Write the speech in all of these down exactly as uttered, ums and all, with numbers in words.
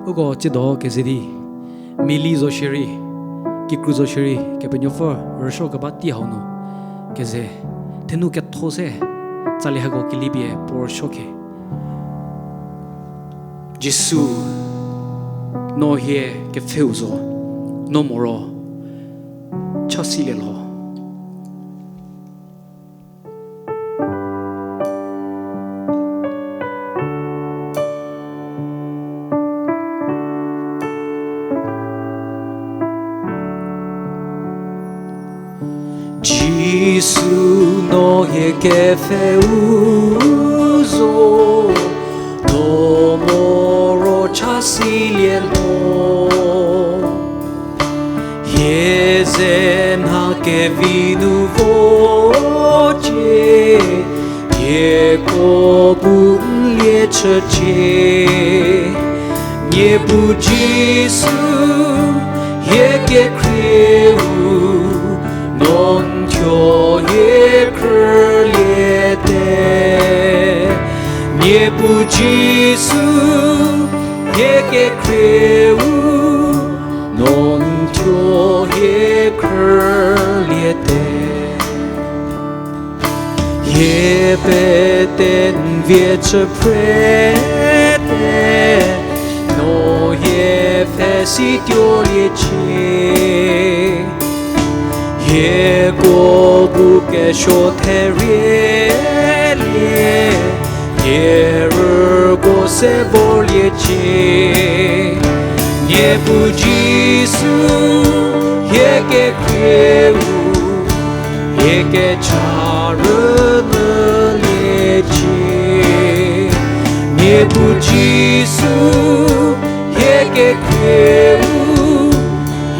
Uko tsiedo keze di, mili zo shierei, kikru zo shierei, Kepenuopfü rüsuo keba tei hau nu, keze, thenu ketho se, tsali hako kelipie puo rüsuo khe. Jisu, no hie kepfheu zo, no moro, cha silie lho. Jisu no hie kepfheu zo, no moro cha silie lho. Hie ze mha kevi nu vocie, hieko bu n lie chücie. Niepuu Jisu, hie kekhrieu, no n thuo hie khrüliete. Niepuu Jisu, hie kekhrieu, no n thuo hie khrüliete. Hie pete n vie chü phrete, no hie pfhe si tuoliecie. Hieko bu kesuo therielie, hie rüko se vorliecie. Niepuu Jisu, hie kekhrieu, hie kecha rünyüliecie. Niepuu Jisu, hie kekhrieu,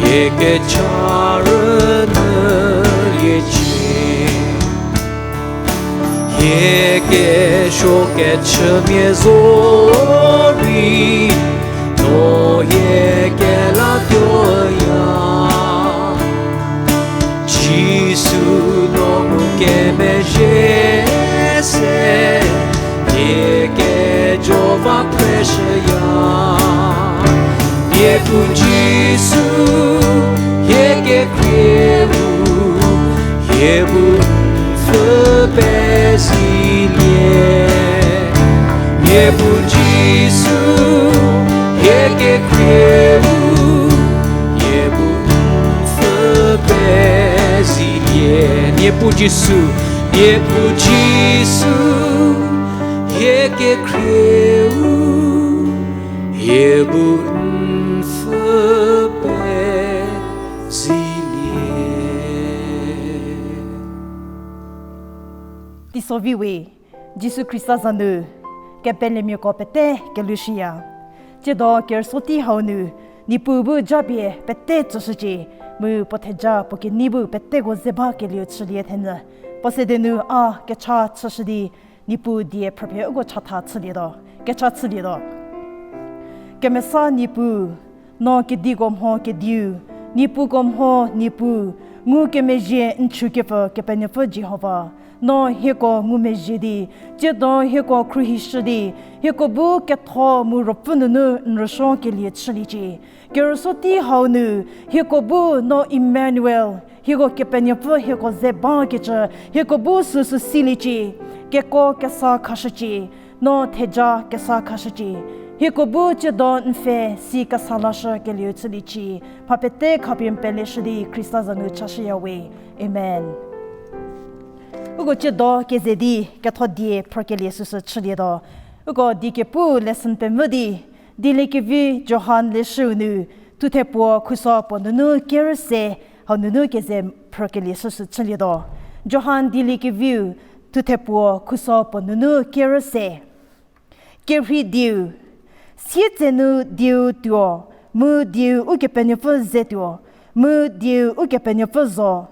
hie kecha rünyüliecie. Hie kesuo kechümia zorei, no hie kelatuoya. Jisu, no ngukemezhie se, hie kejo va preshüya. Niepuu Jisu, hie kekhrieu, hie bu n pfü pezilie. Niepuu Jisu, hie kekhrieu, hie bu n pfü pezilie. Niepuu Jisu, Niepuu Jisu, hie kekhrieu, hie bu n pfü pezilie. Teisovi we, Jisu Khrista za nu, kepelemiako pete kelushüya. Tsiedo kerüsuo tei hau nu, Niepuu bu japie pete tsüshücie, mu puo theja puo kenei bu peteko ze ba kelieu chülie thenyü. Puo sede nu a kecha chüshü di, Niepuu die phrüpie uko chatha chülietuo, kecha chülietuo. Kemesa Niepuu, no kediko mho Kediu, niepuko mho Niepuu, ngukemezhie n chükepfü Kepenuopfü Jihova, no hieko ngumezhie di, tsiedo hieko khruohishü di, hieko bu ketho mu ruopfü nunu n rüsuo kelie chüliecie. Kerüsuo tei hau nu, hieko bu no Emmanuel, hieko Kepenuopfü hieko ze bakecü, hieko bu süsü siliecie, keko kesa khashücie, no theja kesa khashücie. Hieko bu tsiedo n pfhe si kesa lashü kelieu chüliecie, mha pete khapie n peleshü di Khrista za nu chashüya we. Amen. Uko tsiedo keze di ketho die phrükelie süsü chülietuo. Uko die kepu lesson pemvü di, Dieliekevi Johan leshüu nu, thuthe puo khuso puo nunu kerü se, hau nunu keze phrükelie süsü chülietuo. Johan Dieliekeviu, thuthe puo khuso puo nunu kerü se. Kerhei dieu, sietsenu dieu tuo, mu dieu Ukepenuopfü ze tuo, mu dieu Ukepenuopfü zo.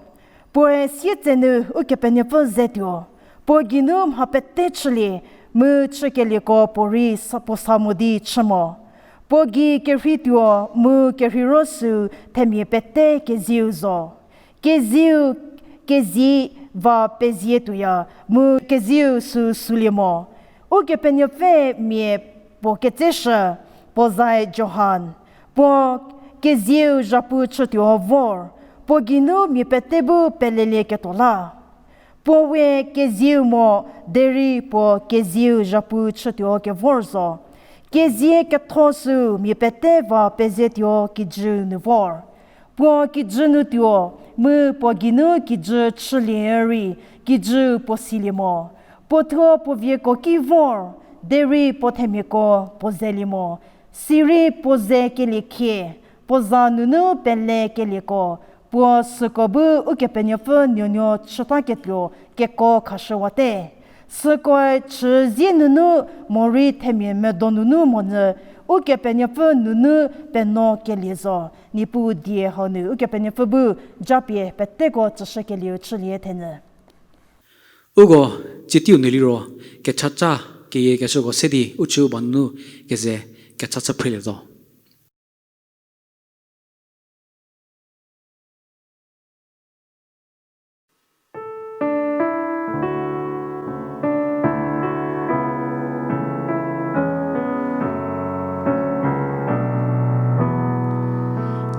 Puoe sietsenu Ukepenuopfü ze tuo, puo geinu mha pete chülie, mu chükelieko puorei sa-, puo sa mo di chü mo. Puo gei kerhei tuo mu kerheiro süu themia pete kezieu zo. Kezieu kezie va pezie tuoya mu kezieu süu sülie mo. Ukepenuopfü mia puo ketseshü, Puo zae Johan, puo kezieu zhapu chütuo vor, puo geinu mia pete bu pelelieketuo la. Puo we kezieu mo, derei puo kezieu zhapu chütuo kevor zo. Kezie ketho süu mia pete va pezetuo kijü nu vor. Puo kijü nu tuo, mu puo geinu kijü chülie rei, kijüu puo silie mo. Puo thuo puo vieko ki vor, derei puo themiako puo zelie mo. Sirei puo ze kelie khie, puo za nunu pele kelieko, puo süko bu Ukepenuopfü nuonuo chütaketuo keko khashüwate. Sükoe chüzie nunu morei themia medo nunu monyü, Ukepenuopfü nunu penuo kelie zo. Niepuu die hau nu Ukepenuopfü bu japie peteko tsüshükelieu chülie thenyü. Uko tsie teiu nu liro, kechaca keyiekeshüko se di u chü u ba nunu keze kecha chü phrelie zo.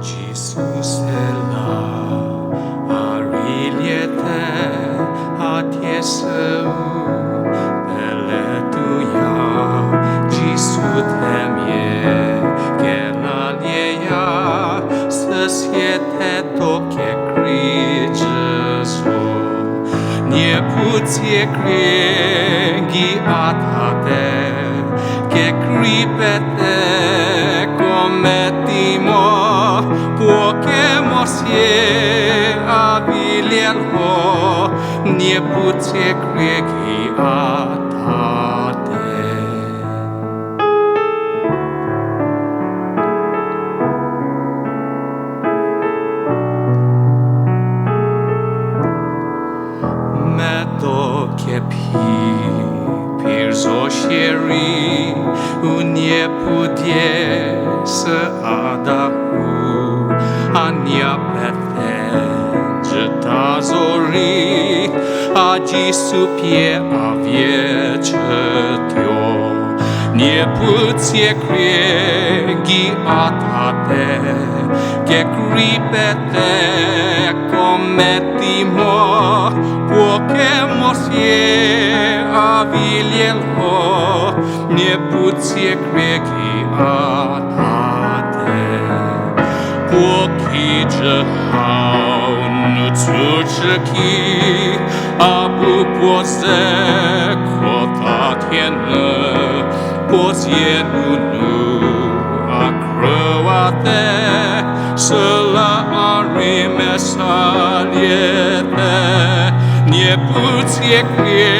Jisu se la a rei liete, a thie süu peletuoya, Jisu themia kelalieya, süsie thedo kekrei jü zo. Niepuu tsie krie gei a thate, kekrei peteko meti mo, puo kemo sie a vilie lho, Niepuu tsie krie gei a thate. Medo kephi phir zo shierei, u Niepuu die sü a da hu, a nia pethe jüta zorei, a Jisu pie a vie chütuo. Niepuu tsie krie gei a thate, kekrei peteko meti mo, puo kemo sie a vilie lho, Niepuu tsie krie gei a thate. Puo kijü hau nu tsu chü ki, a bu puo ze khota thie nyü, puo zie nunu a khrüwate, süla a rei mesaliete. Niepuu tsie krie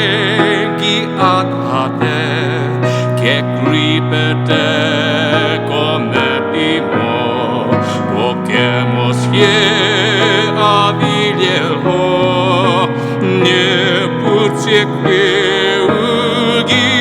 gei a thate, kekrei peteko meti mo, puo kemo sie a vilie lho, Niepuu tsie krie u gei.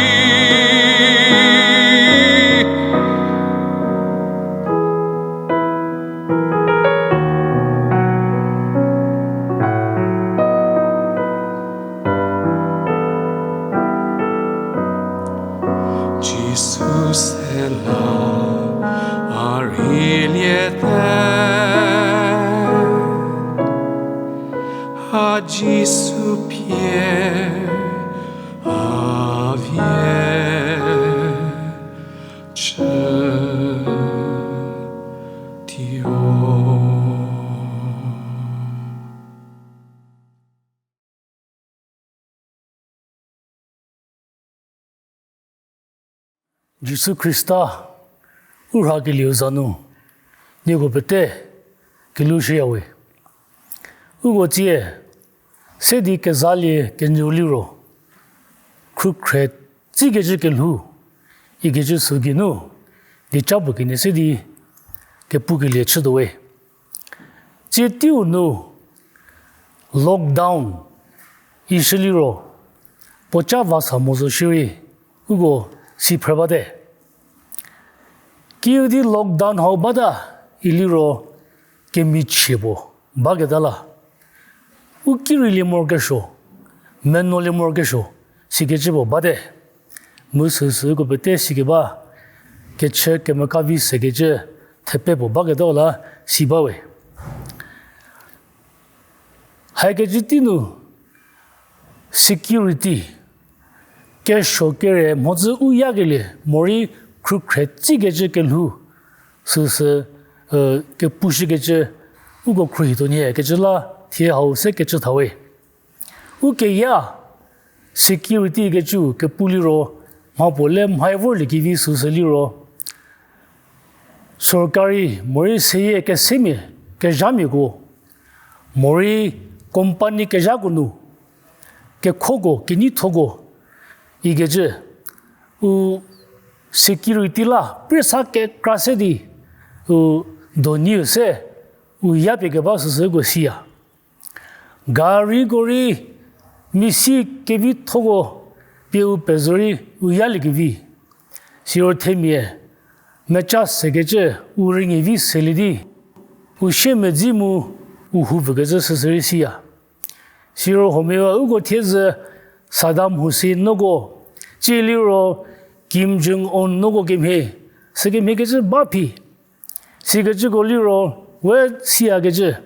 Jisu se la a rei liete, a Jisu pie a vie chütuo. Jisu Khrista u rhakelieu za nu nieko pete kelhou shüyawe. Uko tsie se di kezalie kenyü liro, khrükhre tsikecü kelhou ikecü sü geinu dieca puo kenie se di kepukelie chütuowe. Tsie teiu nu lockdown ishü liro, puoca va sa mo zo shierei uko si phre bate. Kiüdi lockdown hau bata iliro kemichie puo baketa la, u ki reilie morokesuo, menuolie morokesuo sikecü puo bate. Mu süsü uko pete sikeba kechü kemeka vi sekecü thepe puo baketa la si bawe. Haikecü tei nu security, kesuo kere mhodzü u yakelie morei khrükhre tsikecü kelhou süsü kepushükecü uko khruohituo nyie kecü la thie hau se kecü thawe. Ukeya security kecü kepu liro mha puo le mhai vorliekevi süsü liro sorkari morei seyie kesemia kezhamiako morei company kezhako nu kekhoko kenyithoko ikecü u security la prisa kekra se di u doniu se u yapie keba süsüko siya. Gariko rei misi kevithoko pie u pezorei u yaliekevi. Siro themia mecha sekecü u rünyie vi selie di u siemedzi mu u houpfükecü süsü rei siya. Siro huomia uko thiezü Saddam Hussein nuoko, tsie liro Kim Jong Un nuoko kemhie, sükemhie kecü ba phi. Sikecüko liro we siyakecü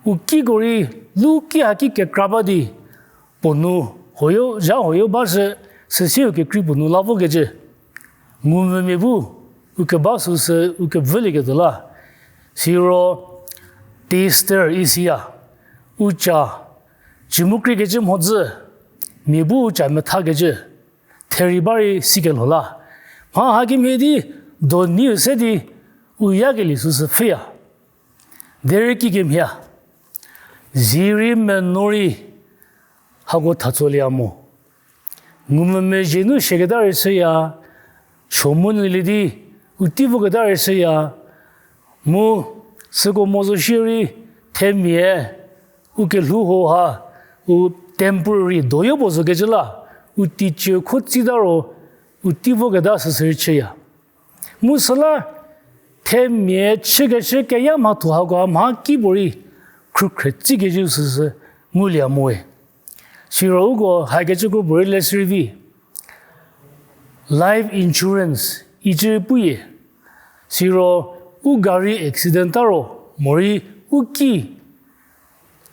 u kiko rei lu ki haki kekra ba di puo nu huoyo zha huoyo ba shü, süsiu kekrei puo nu la vokecü ngumvümia bu u keba süsü u kevülieketuo la. Siro taster isiya, u ca, cü mu kreikecü mhodzü mia bu u ca methakecü therei ba rei sikelho la. Mha hakemhie di doniu se di u yakelie süsü pfhüya. Derei kikemhie a, zirei meno rei hako thatsolie mo. Ngumvümezhie nu siaketa rei shüya, suo mu nyülie di u tei voketa rei shüya, mu süko mo zo shierei themia u kelhou ho ha u temporary doyo puo zokecü la u teicie kho tsita ro u tei voketa süsü rei chüya. Mu süla themia chükeshü keya mhatho hako mha kipuorei khrükhre tsikecü süsü ngulie moe. Siro uko hakecü kropuorei le shürei vi life insurance icü puoe. Siro u gari accident ta ro morei u ki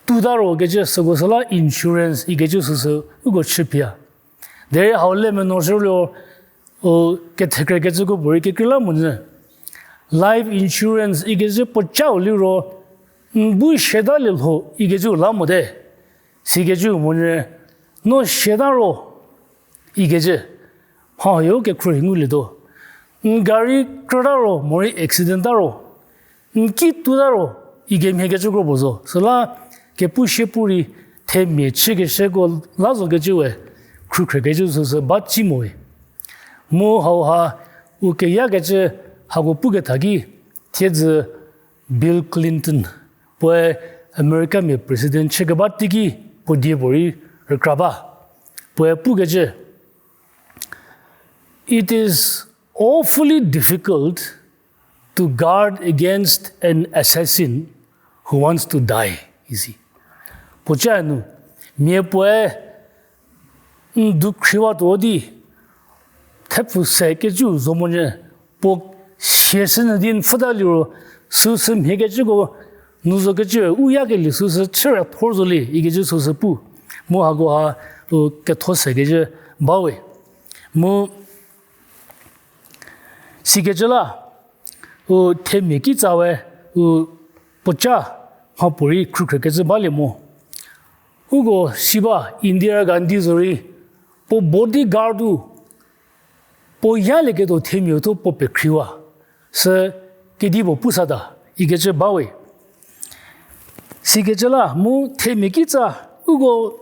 tuta ro kecü süko süla insurance ikecü süsü uko chüpie a. Derei hau le meno shülie o, kethekhrekecü kropuorei kekreilamonyü life insurance ikecü puocau liro n bu siatalie lho ikecü la mote. Sikecü monyü no siata ro ikecü mha huoyo kekhruohi ngulietuo. N gari krüta ro morei accident ta ro n ki tuta ro ikemhiekecü kropuo zo. Süla kepu sie pu rei themia chükeshüko la zokecü we khrükhrekecü süsü ba ci moe. Mu hauha u keyakecü hako puketha ki thiedzü Bill Clinton puoe Americamia president chükeba teiki puo die puorei rükra ba. Puoe pukecü, It is awfully difficult to guard against an assassin who wants to die, isi. Puoca nu mia puoe n du khriwatuo di thepfu sekecü zo monyü puo siashünyü di n pfhüta liro süsü mhiekecüko nu zokecü u yakelie süsü chüra thor zolie ikecü süsü pu. Mu hakoha u ketho sekecü bawe. Mu sikecü la u themia kitsa we u puoca mhapuorei khrükhrekecü balie mo. Uko si ba Indira Gandhi zorei puo bodyguard-u puo yalieketuo themiau thuo puo pekhriwa sü kedipuo pusata ikecü bawe. Sikecü la mu themia kitsa uko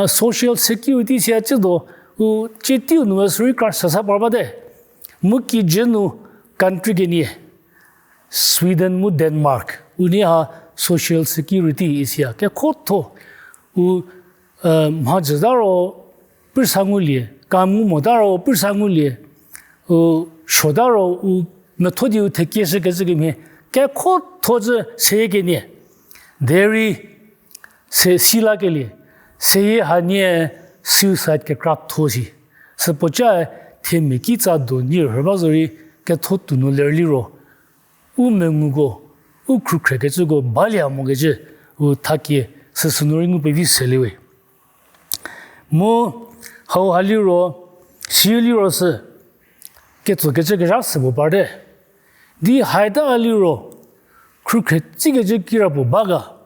social security sia cütuo u citeiu nu sürei kra sasa par bate. Mu kijü nu country kenie Sweden mu Denmark unie ha social security isia kekhotho u mhajüta ro prisa ngulie, kam ngu mota ro prisa ngulie, u suota ro u metho di u thekieshükecü kemhie kekhotho cü seyie kenie. Derei se silakelie, seyie hanie suicide kekratho si. Süpuocae themia kitsa do nirhü ba zorei ketho tuo nu ler liro, u menguko, u khrükhrekecüko balie mokecü, u thakie süsü nu rei ngu pevi selie we. Mu hauha liro, si liro sü, ketsokecü kezha sü puo parte. Di haita liro, khrükhre tsikecü kira puo ba ga,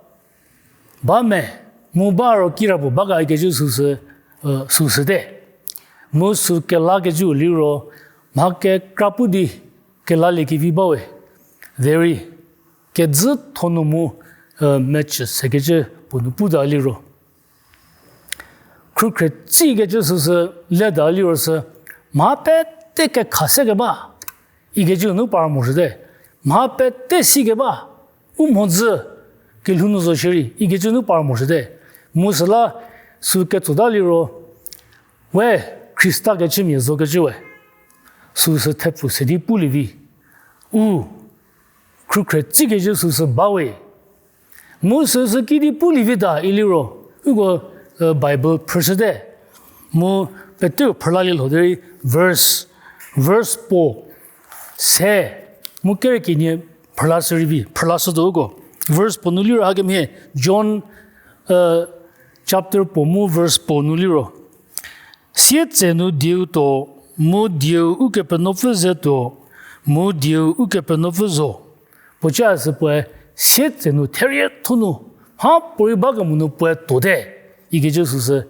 ba me, mu ba ro kira puo ba ga ikecü süsü, süsüte. Mu sü kelakecüu liro, mha kekra pu di kelalie kevi bawe. Derei, kedzü thonu mu, mecü sekecü puo nu puta liro, khrükhre tsikecü süsü leta liro sü, mha pete kekha se keba, ikecü nu par moshüte. Mha pete si keba, u mhodzü kelhou nu zo shierei, ikecü nu par moshüte. Mu süla sü ketsota liro, we Khrista kechümia zokecü we, süsü thepfu se di pulie vi. U khrükhre tsikecü süsü bawe. Mu süsü kidi pulie vi ta iliro, uko, Bible phrüshüte. Mu peteu phrülalie lho derei verse, verse puo se, mu kere kenie phrüla shü rei vi, phrüla shütuo uko. Verse puo nu liro hakemhie, John, chapter puo mu verse puo nu liro, sietsenu dieu tuo, mu dieu Ukepenuopfü ze tuo, mu dieu Ukepenuopfü zo. Puoca sü puoe, sietsenu therietho nu, mhapuorei bakemo nu puoe tuote, ikecü süsü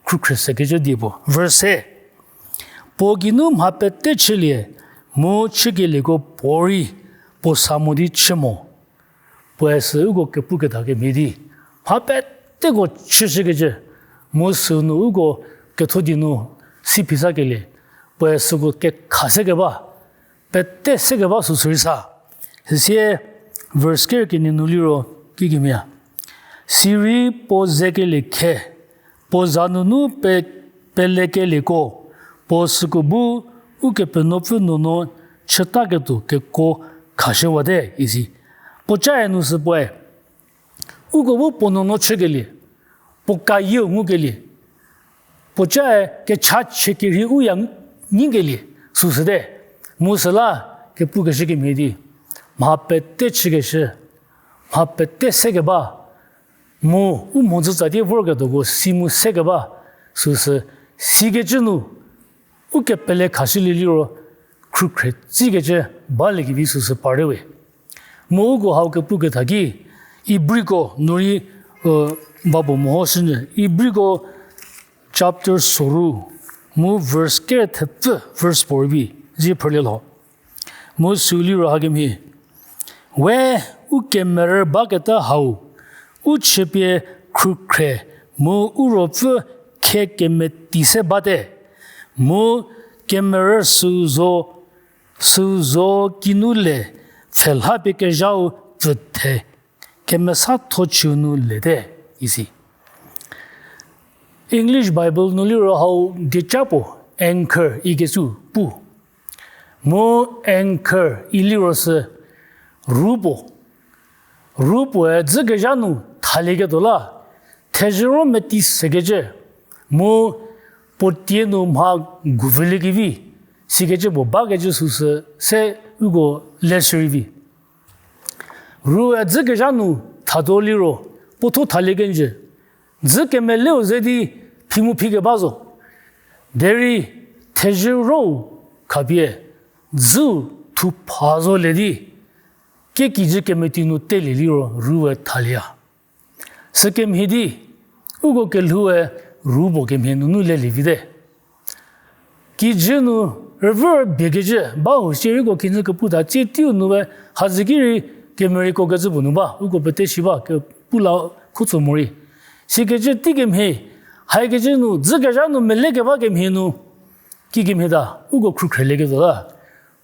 khrükhre sekecü die puo. Verse se, puo geinu mha pete chülie, mu chükelieko puorei puo sa mo di chü mo. Puoe sü uko kepuketa kemhie di, mha peteko chüshükecü, mu sünu uko ketho di nu si phisakelie, puoe süko kekha se keba, pete se keba süsü rei sa. Süsie verse kere kenie nu liro kikemhie, sirei puo zekelie khe, puo za nunu pe, pelekelieko, puo süko bu Ukepenuopfü nuonuo chütaketuo kekuo khashüwate isi. Puocae nu sü puoe, uko bu puo nuonuo chükelie, puo kayieu ngukelie, puocae kechachie kerhei u ya nyikelie süsüte. Mu süla kepukeshü kemhie di, mha pete chükeshü, mha pete se keba, mu u mhodzü tsatie vorketuoko si mu se keba, süsü sikecü nu, ukepele khashülie liro, khrükhre tsikecü baliekevi süsü parte we. Mu uko hau kepuketha ki, Ibriko nu rei, ba puo mehoshünyü, Ibriko chapter soru, mu verse kere thepfü, verse puo rei vi, zie phrülie lho. Mu sü liro hakemhie, we u kemerü baketa hau, u chüpie khrükhre mu u ruopfü khe kemeti se bate, mu kemerü süu zo, süu zo kinu le pfhelhapie kezhau pfüthe kemesatho chüu nu lete, isi. English Bible nu liro hau dieca puo anchor ikecü pu. Mu anchor iliro sü ru puo. Ru puoe dzükezha nu thalieketuo la, thezhüro meti sekecü, mu puo tie nu mha guvüliekevi, sikecü puo bakecü süsü se uko leshü rei vi. Rue dzükezha nu thatuo liro, puotho thalie kenjü, dzü kemeleu ze di phi mu phi keba zo. Derei thezhürou khapie dzüu thupha zo le di, kekijü kemeti nu telie liro rue thalieya. Sükemhie di, uko kelhoue ru puo kemhie nunu lelie vite. Kijü nu rüvü rübiekecü ba hu sierei uko kinü kepu ta tsie teiu nu we hazhü ki rei kemereiko kecü puo nu ba, uko pete shi ba, kepu la khutso morei. Sikecü tei kemhie, haikecü nu, dzükezha nu mele keba kemhie nu, kikemhie ta, uko khrükhrelieketuo la.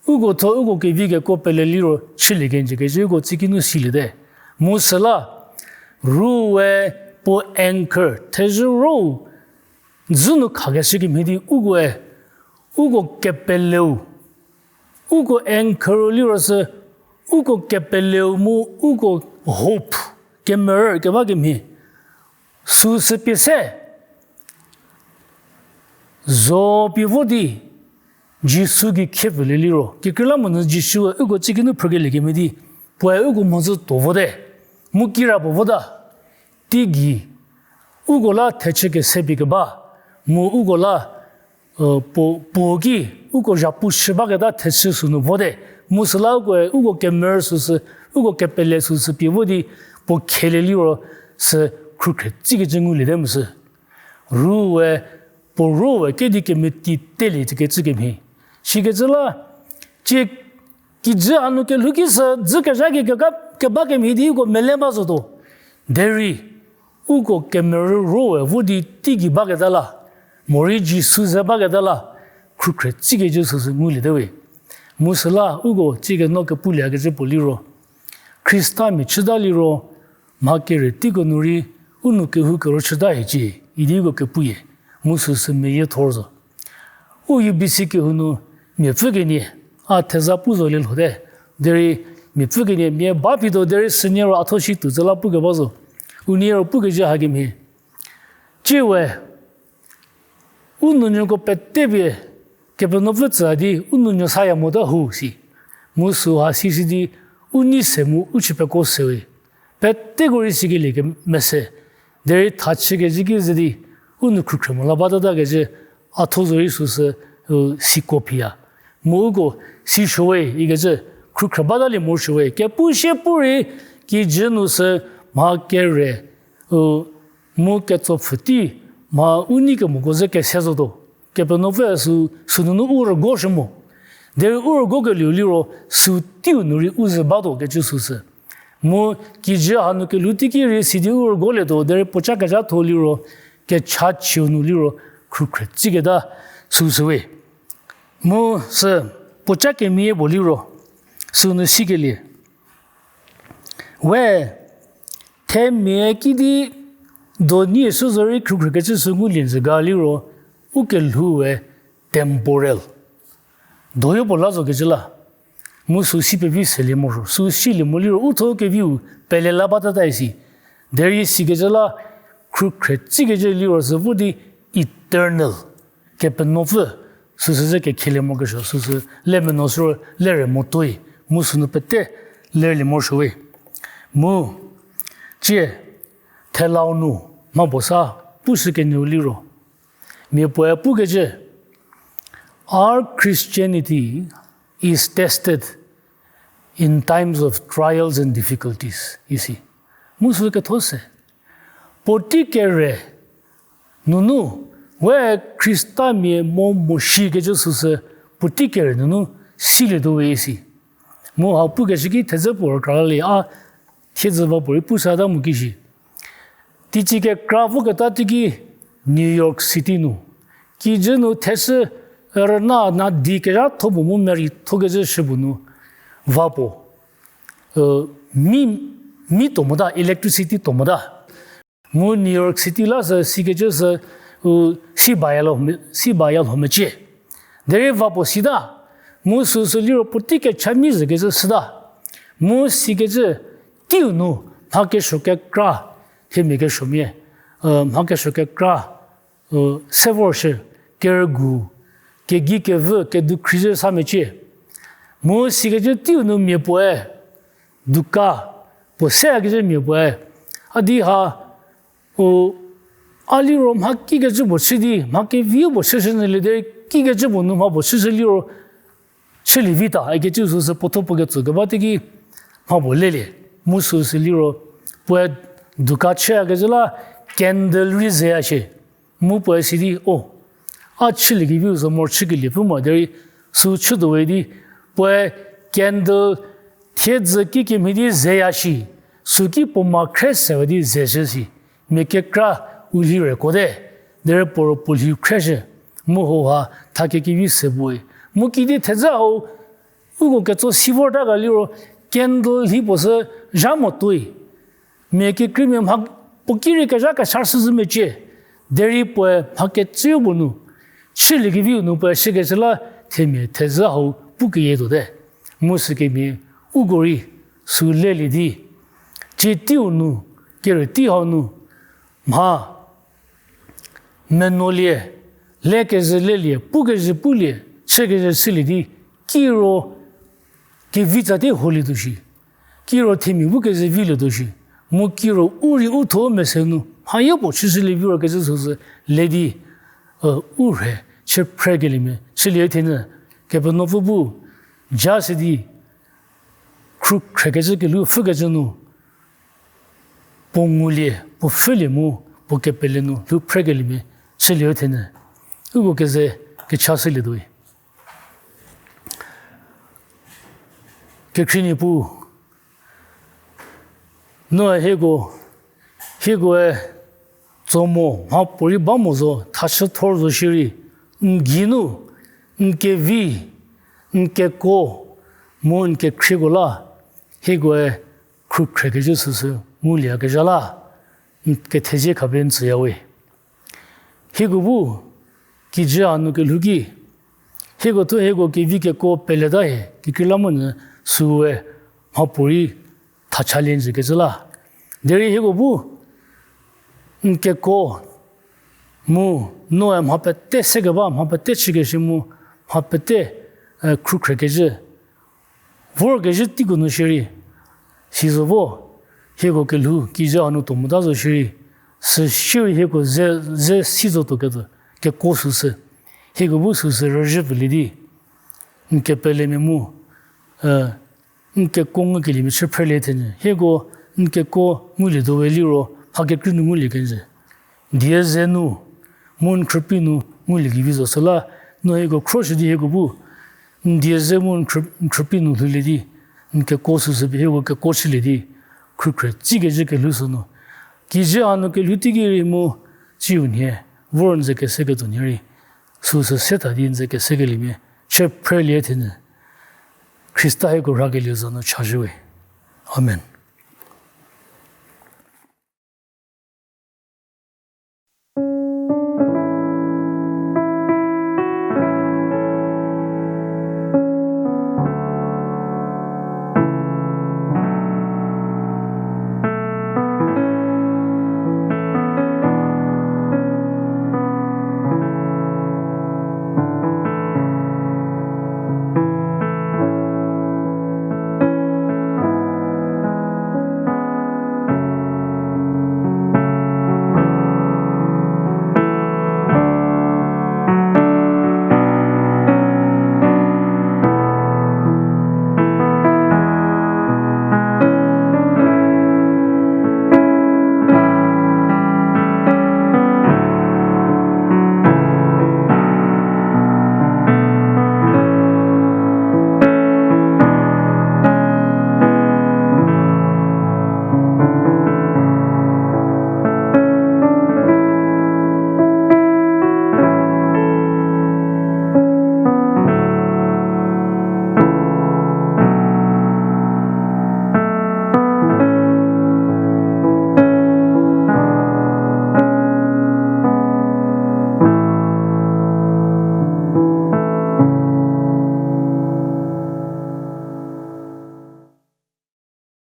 Uko tho uko kevi kekuo pele liro chülie kenjü kecü uko tsiki nu siliete. Mu süla, rue puo anchor, thezhürou, dzü nu khakeshü kemhie di ukoe, uko kepeleu, uko anchor liro sü, uko kepeleu mu uko hope, kemerü keba kemhie, süsü pie se, zo pie vo di, Jisu gei khepfülie liro, kekreilamonyü Jisu-e uko tsiki nu phrükelie kemhie di, puoe uko mhodzü tuo vote, mu kira puo vota, teigei, uko la thechü kese pie keba, mu uko la, puo, puo ki, uko zhapu shü baketa thechü sünu vote, mu süla ukoe uko kemerü süsü, uko kepele süsü pie vo di, puo khelie liro, sü khrükhre tsikecü nguliete mu sü. Rue, puo rue kedi kemeti telie tsikecü kemhie. Sikecü la, tsie kijü hanu kelhou ki sü, dzü kezha ki keka, keba kemhie di uko mele ba zotuo. Derei, uko kemerü rue vo di teigei baketa la, morei Jisu ze baketa la, khrükhre tsikecü süsü nguliete we. Mu süla uko tsie keno kepuliekecü puo liro, Khristamia chüta liro, mha kere teiko nu rei, u nou kehou kero chüta hiecie, idi uko kepuyie, mu süsü meyiethor zo. U U B C kehou nu, miapfü kenie, a theza pu zolie lhote, derei miapfü kenie mia ba phituo derei sünie ro a tho shi tuo zü la pukeba zo. Unie ro pukecü hakemhie. Tsiewe, u nounyüko pete pie, Kepenuopfü tsü di, u nounyü saya mota hu si. Mu süha sisi di, u nei se mu u chü peko sewe. Peteko rei sikelie kemese. Derei thachükecü ki ze di, u nou khrükhre mo la batatakecü, a tho zorei süsü, u, siko phiya. Mu uko, si suowe, ikecü, khrükhre batalie morosuowe. Kepu sie pu rei, kijü nu sü, mha kere, u, mu ketsopfhütei, mha u nei kemoko ze kese zotuo. Kepenuopfü sü, sünunu u rügoshü mo. Derei u rügokelieu liro, sü teiu nu rei u ze batuo kecü süsü. Mu kijü hanu kelhou teiki rei sidi u rügolietuo, derei puoca kezhatho liro, kechachieu nu liro, khrükhre tsiketa süsüwe. Mu sü puoca kemie puo liro, sünu sikelie. We, themia kidi doni sü zorei khrükhrükecü sü ngulie njü ga liro, u kelhou we temporal. Doyo puo la zo kecü la. Mu sü si pevi selie moro, sü silie mo liro, u tho keviu pele la batata isi. Derei sikecü la, khrükhre tsikecü liro sü vo di eternal. Kepenuopfü, süsü ze kekhelie morokesuo, süsü le meno süro lere motoi, mu sünu pete lelie morosuowe. Mu, tsie, thelau nu, mha puo sa, pushü kenieu liro. Mia puoe pukecü, our Christianity is tested in times of trials and difficulties, isi. Mu sü ketho se. Puotei kere nunu, we Khristamia mo moshikecü süsü, puotei kere nunu, silietuo we isi. Mu ha pukeshü ki thedze puo rükra lalie a, thiedzü va puorei pushüta mu kishi. Teicie kekra voketa teiki New York City nu. Kijü nu theshü rüna nadi kezhatho puo mu merei thokecü shü puo nu. Va puo. Mi, mi tuo mota, electricity tuo mota. Mu New York City la sü sikecü sü, u, si baya lho mecie. Derei va puo sita. Mu süsü liro puotei kecha mi zükecü süta. Mu sikecü teiu nu mha kesuo kekra, themia kesuomia, mha kesuo kekra, se vorshü, kerügu, kegei kevü, kedukhrizhü sa mecie. Mu sikecü teiu nu mia puoe, duka, puo se hakecü mia puoe, a di ha, u, a liro mha kikecü puo chü di, mha kevi puo chüshü nyülie derei kikecü puo nu mha puo chüshü liro, chülie vita ikecü süsü puotho puo ketso keba teiki mha puo lelie. Mu süsü liro, puoe duka chü hakecü la candle rei zeya shie. Mu puoe si di, o, a chüliekeviu zo moro chükelie pfü mo derei sü chütuo we di, puoe candle thiedzü kikemhie di zeya shi, süki puo ma khre sewe di zeshü si. Mia kekra u lhi rekuote, derei puo ro puo lhiu khreshü, mu hauha thakekevi se puoe. Mu kidi thedze hau, uko ketso si vorta ga liro, candle lhi puo sü zha mo tuoi. Mia kekreimia mha puo ki rei kezha kesa shüzhü mecie, derei puoe mha kecüu puo nu, chüliekeviu nu puoe shükecü la themia thedze hau pukeyie tuote. Mu sükemhie uko rei sü lelie di, tsie teiu nu, kerütei hau nu, mha menuolie, lekezhü lelie, pukezhü pulie, chükezhü chülie di, kiro kevi tsatie holietuo shi, kiro themia bu keze vilietuo shi, mu kiro u rei u thuo mese nu mhayopuo chüshülie viro kecü süsü le di, u rhe chü phrekeliemia chülie thenyü, Kepenuopfü bu ja se di, khrukhrekecü kelhou pfhükecü nu, puo ngulie, puo pfhülie mu, puo kepele nu lhou phrekeliemia chülie thenyü, uko keze kecha shülietuoi. Kekhrie Niepuu, noe hieko, hiekoe tso mo mhapuorei ba mo zo, thachüthor zo shierei, n geinu, n kevi, n kekuo, mu n kekhrieko la, hiekoe khrukhrekecü süsü ngulieyakezha la, n kethezie khapie n tsüyawe. Hieko bu kijü hanu kelhou ki, hieko thuo hieko kevi kekuo peleta hie kekreilamonyü süe mhapuorei thachalie njükecü la. Derei hieko bu n kekuo mu noe mha pete sekeba, mha pete chükeshü mu, mha pete, khrukhrekecü vorkezhü teiko nu shierei, sizo vo, hieko kelhou kijü hanu tuo mota zo shierei, sü shierei hieko ze, ze si zotuo ketuo kekuo süsü, hieko bu süsü rüzhü pfülie di, n kepelemia mu, n kekuo ngukeliemia chü phrelie thenyü, hieko n kekuo ngulietuo we liro mha kekrei nu ngulie kenjü. Die ze nu, mu n khrüpie nu ngulie kevi zo süla, no hieko khroshü di hieko bu n die ze mu n khrü-, n khrüpie nu lhoulie di, n kekuo süsü pie hieko kekuo chülie di, khrükhrü tsükecü kelhou sünu, kijü hanu kelhou teiki rei mu, tsiu nhie, vor n ze keseketuo nhie rei, süsü se tha di n ze kesekeliemia chü phrelie thenyü, Khrista hieko rhakelie za nu chashüwe. Amen.